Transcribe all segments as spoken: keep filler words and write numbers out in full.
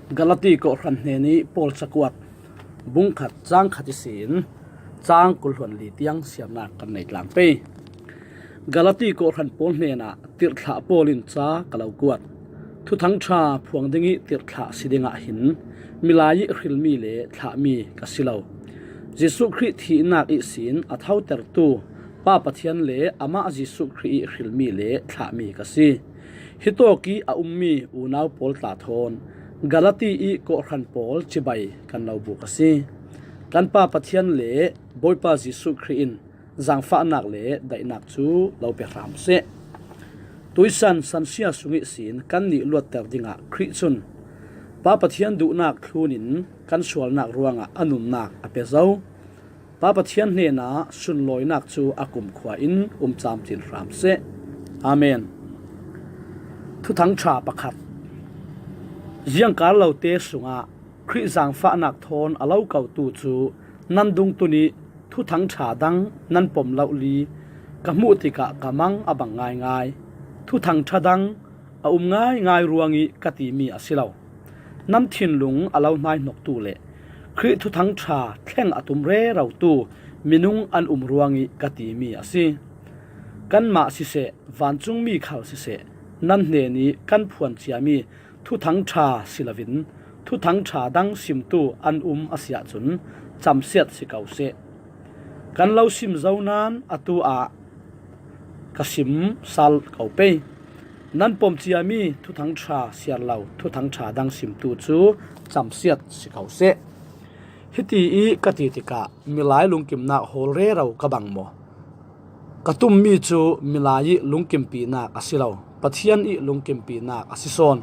Galati kawhhran hnenih Paul cakuat bung khat cang khat ihsin cang kul hluan li tiang siamnak kan nei tlang pei. Galati kawhhran Paul hnenah tirhthlah Paul in ca ka lo kuat. Thuthang ṭha phuang ding ih tirhthlah si dingah hin milai ih hrilmi le thlahmi ka si lo. Jesuh Khrih thihnak ihsin a thotertu Pa Pathian le amah Jesuh Khrih ih hrilmi le thlahmi ka si. Hitawk ih a ummi unau pawl tla thawn Galati ih kawhhran pawl cibai kan lo buk a si. Kan Pa Pathian le Bawipa Jesuh Khrih in zangfahnak le daihnak cu lo pe hram seh. Tuisan sansia sung ihsin kannih luatter dingah Khrih cun Pa Pathian duhnak thlun in kan sualnak ruangah a nunnak a pe zo. Pa Pathian hnenah sunlawinak cu a kumkhua in um camcin hram seh. Amen. Thuthang ṭha pakhat. Ziangkarlote sungah Khrih zangfahnak thawn a lo kotu cu nan dungtun ih thuthang ṭha dang nan pom lohli ka hmuh tikah ka mang a bang ngaingai. Thuthang ṭha dang a um ngaingai ruangih ka timi a si lo. Nan thinlung a lo hnaihnoktu le Khrih thuthang ṭha thleng a tum rerotu minung an um ruangih ka timi a si. Kanmah siseh, vancungmi khal siseh, nan hnenih kan phuan ciami thuthang ṭha si loin thuthang ṭha dang simtu an um a si ahcun camsiat si ko seh. Kan lo sim zo nain atu ah ka sim sal ko pei. Nan pom ciami thuthang ṭha siar lo thuthang ṭha dang simtu cu camsiat si ko seh. Hiti ih ka ti tikah milai lungkimnak hawl rero ka bang maw? Ka tummi cu milai ih lungkimpinak a si lo, Pathian ih lungkimpinak a si sawn.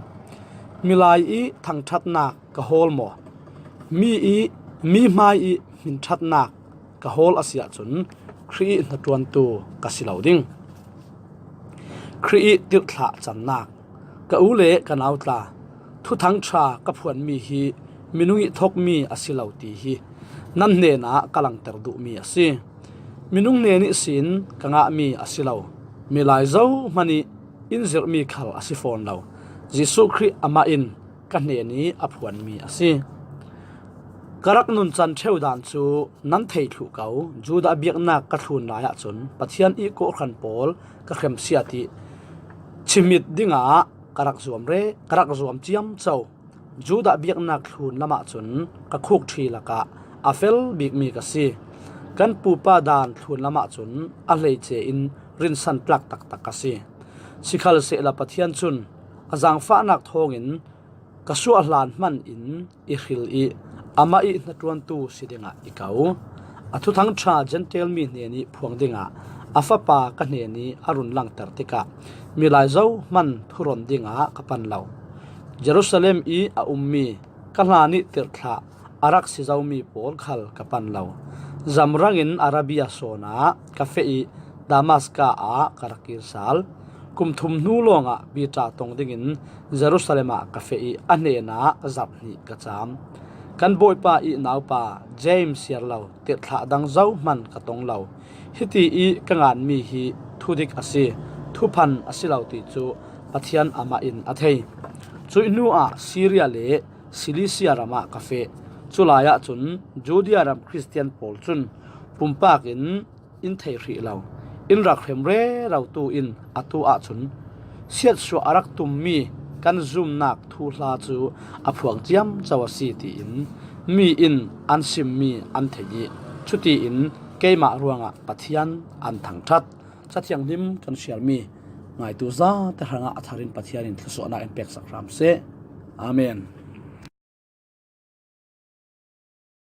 Milai ih thangṭhatnak ka hawl maw? Mi ih, mi hmai ih hminṭhatnak ka hawl a si ahcun Khrih ih hnaṭuantu ka si lo ding. Khrih ih tirhthlah cannak. Ka u le ka nau tla, thuthang ṭha ka phuanmi hi minung ih thokmi a si lo ti hi nan hnenah ka langter duhmi a si. Minung hnen ihsin ka ngahmi a si lo, milai zohman ih in zirhmi khal a si fawn lo. Jesuh Khrih amah in ka hnenih a phuanmi a si. Ka rak nuncan ṭheu dan cu nan thei thluh ko. Judah biaknak ka thlun lai ahcun Pathian ih kawhhran pawl ka hremsiat ih chimit dingah ka rak zuam re, ka rak zuam ciamco. Judah biaknak thlun lamah cun ka khukṭhi lakah a fel bikmi ka si. Kan pupa dan thlun lamah cun a hleice in rinsan tlak taktak ka si. Sikhalsehla Pathian cun a zangfahnak thawngin ka suah hlan hman in i hril ih amah ih hnaṭuantu si dingah i ko. A thuthang ṭha Gentile mi hnenih phuang dingah a Fapa ka hnenih a run langter tikah milai zohman thuron dingah ka pan lo. Jerusalem ih a ummi ka hlan ih tirhthlah a rak si zomi pawl khal ka pan lo. Zamrang in Arabia sawn ah ka feh ih Damaska ah ka rak kir sal. Kum thum hnu lawngah Piter tong dingin Jerusalem ah ka feh ih a hnenah zarh hnih ka cam. Kan Bawipa ih naupa James siar lo tirhthlah dang zohman ka tong lo. Hiti ih ka nganmi hi thudik a si, thuphan a si lo ti cu Pathian amah in a thei. Cuih hnu ah Syria le Cilicia ram ah ka feh. Culai ahcun Judea ram Khristian pawl cun pumpak in in thei hrih lo. In rak hrem rerotu in atu ahcun siatsuah a rak tummi kan zumnak thuhla cu a phuang ciamco a si tiin mi in an simmi an thei ih cutiin keimah ruangah Pathian an thangṭhat. Cathianghlim kan siarmi ngaitu zate hrangah a thar in Pathian in thluasuahnak in peksak hram seh. Amen.